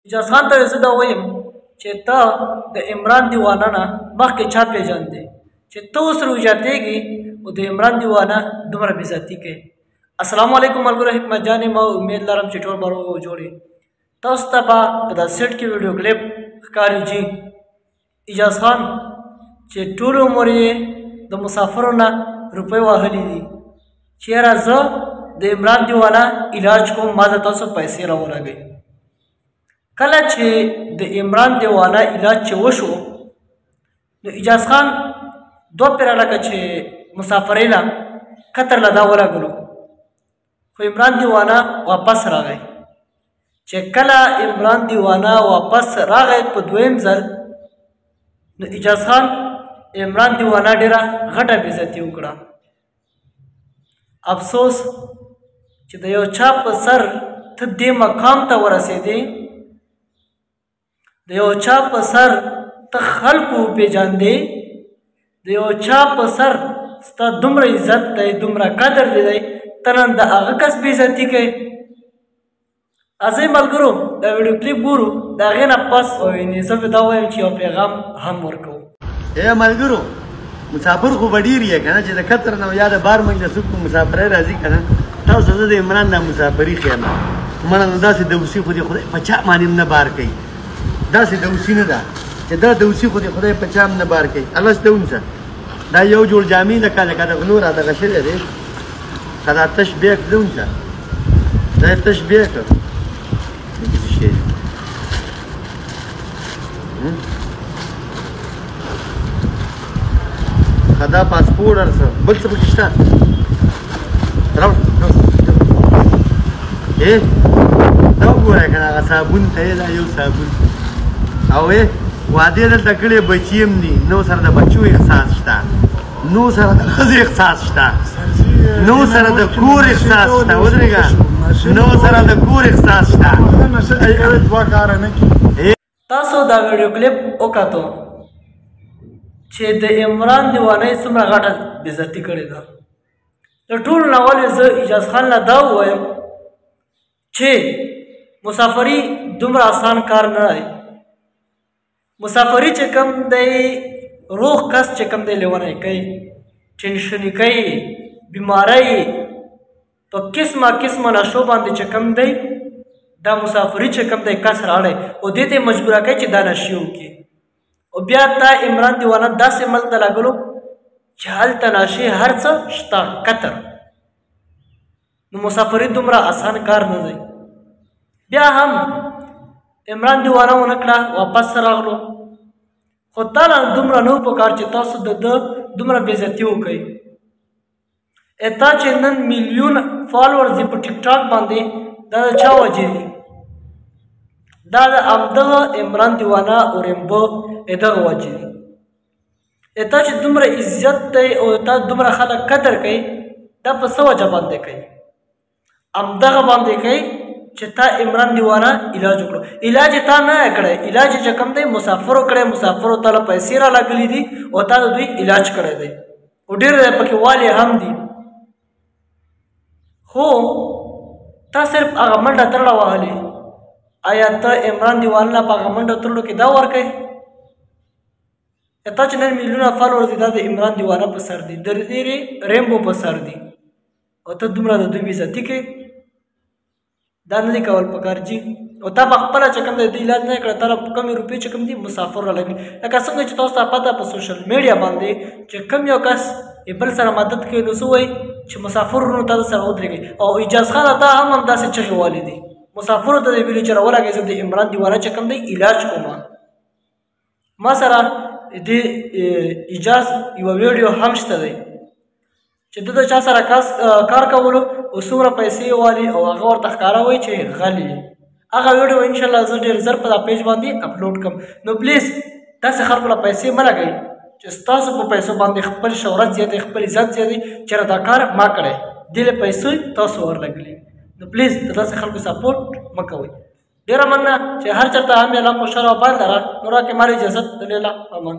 اعجاز خان ته زه دا وایم چې ته د عمران دیوانه نه مخکې چا پېژندې چې ته اوس روجاتېږي او د عمران دیوانه دومره بېعزتي کوې. السلام علیکم ملګرو، حکمت جان یم. امید لرم چې ټول به روغ او جوړ یئ. تاسو ته به په دا سیټ کې ویډیو کلیپ ښکاري جي اعجاز خان چې ټول عمر یې د مسافرو نه روپۍ وهلې دي چې یاره زه د عمران دیوانه علاج کوم، ما ته تاسو پیسې راولګئ. کله چې د عمران دیوانه علاج چې وشو نو اعجاز خان دوه پیره لکه چې مسافرۍ له قطر له دا ولګلو، خو عمران دیوانه واپس راغی. چې کله عمران دیوانه واپس راغی په دویم ځل نو اعجاز خان عمران دیوانه ډېره غټه بېعزتي وکړه. افسوس چې د یو چا په سر ته دې مقام ته ورسېدې، د یو چا په سر ته خلکو وپېژندې، د یو چا په سر ستا دومره عزت دی، دومره قدر دی دی، ته نن د هغه کس بېعزتي کوې. راځئ ملګرو دا ویډیو کلیپ ګورو، د هغې نه پس زه به دا وایم چې یو پیغام هم ورکوو. ای ملګرو، مسافر خو به ډېر یې که نه، چې د قطر نه یا د بار ملک نه څوک په مسافرۍ راځي که نه، تاسو زه د عمران دا مسافري ښیم. مړه نو داسې دوسي خو دې خدای په چا باندې هم نه بار کوي، داسې دوسي نه ده چې دا دوسي خو دې خدای په چا هم نه بار کوي. الله ته ونیسه، دا یو جوړ جامې لکه لکه د غلو را دغه شوی دی، که دا تش بیک ده ونیسه، دا یې تش بیک څه شی دی؟ که دا پاسپورټ هر څه بل څه پکې شته؟ راوړه دا وګوره که نه، هغه صابون ته یې دا یو صابون او واده دلته کړی، بچي هم دي، نو سره د بچو احساس شته، نو سره د ښځې احساس شته، نو سره د کور احساس شته. ودرېږه، نو سره د کور احساس شته. تاسو دا ویډیو کلیپ وکتو چې د عمران دیوانۍ څومره غټه بېعزتي کړې ده. د ټولو نه اول زه اعجاز خان له دا ووایم چې مسافري دومره اسان کار نه دی. مسافري چې کوم دی، روغ کس چې کوم دی لیونی کوي، ټینشني کوي، بیماری په قسمه قسمه نشو باندې چې کوم دی دا مسافري چې کوم دی کس راړی او دې ته مجبوره کوي چې دا نشي وکړي. او بیا تا عمران دیوانه داسې ملک ته لګلو چې هلته نشي هر څه شته، قطر. نو مسافري دومره اسان کار نه دی. بیا هم عمران دیوانه ونه کړه، واپس راغلو. خو تا له دومره نه و پکار چې تاسو د ده دومره بېعزتي وکړئ. تا چې نن میلیون فالورز دي په ټیک ټاک باندې، دا د چا وجې دي؟ دا د همدغه عمران دیوانه او ریمبو دغه وجې دي. تا چې دومره عزت دی او تا دومره خلک قدر کوي، دا په څه وجه باندې کوي؟ همدغه باندې کوي چې تا عمران دیوانه علاج وکړو. علاج تا نه کړی، علاج چې کوم دی مسافرو کړی، مسافرو ته له پیسې را لګلي دي او تا د دوی علاج کړی دی، او ډېر پکې والې هم دي. خو تا صرف هغه منډه ترړه وهلې. آیا ته عمران دیوانه له په هغه منډه ترړو کې دا ورکوې؟ تا چې نن میلیونه فالورز دي، دا د عمران دیوانه په سر دي، د ډېرې ریمبو په سر دي، او ته دومره د دوی بېعزتي کوې. دا نه دي کول پکار جي. او تا په خپله چې کوم دی دوی علاج نه کړی، تا له کمې روپۍ چې کوم دي مسافر رالګي. لکه څنګه چې تاسو ته پته په سوشل میډیا باندې چې کوم یو کس یې بل سره مدد کوي نو څه وایي چې مسافر ورونو ته سره ودرېږي. او اعجاز خان تا هم همداسې چغې والې دي، مسافرو ته یې ویلي چې راولګئ، زه د عمران دیوانه چې کوم دی علاج کوم. ما سره د اعجاز یوه ویډیو هم شته دی چې ده د چا سره کار کولو او څومره پیسې یې والي او هغه ورته ښکاره وایي چې غل یې. هغه ویډیو انشاءالله زه ډېر زر په دا پیج باندې اپلوډ کړم. نو پلیز داسې خلکو له پیسې مه لګئ چې ستاسو په پیسو باندې خپل شهرت زیاتوي، خپل عزت زیاتوي، چېرې دا کار ما کړی، دې له پیسې تاسو ورلګلي. نو پلیز د داسې خلکو سپورټ مه کوئ. ډېره مننه چې هر چېرته هم یې الله خوشحاله او آباد لره. نو راکړئ مال اجازت، د لیلا امان.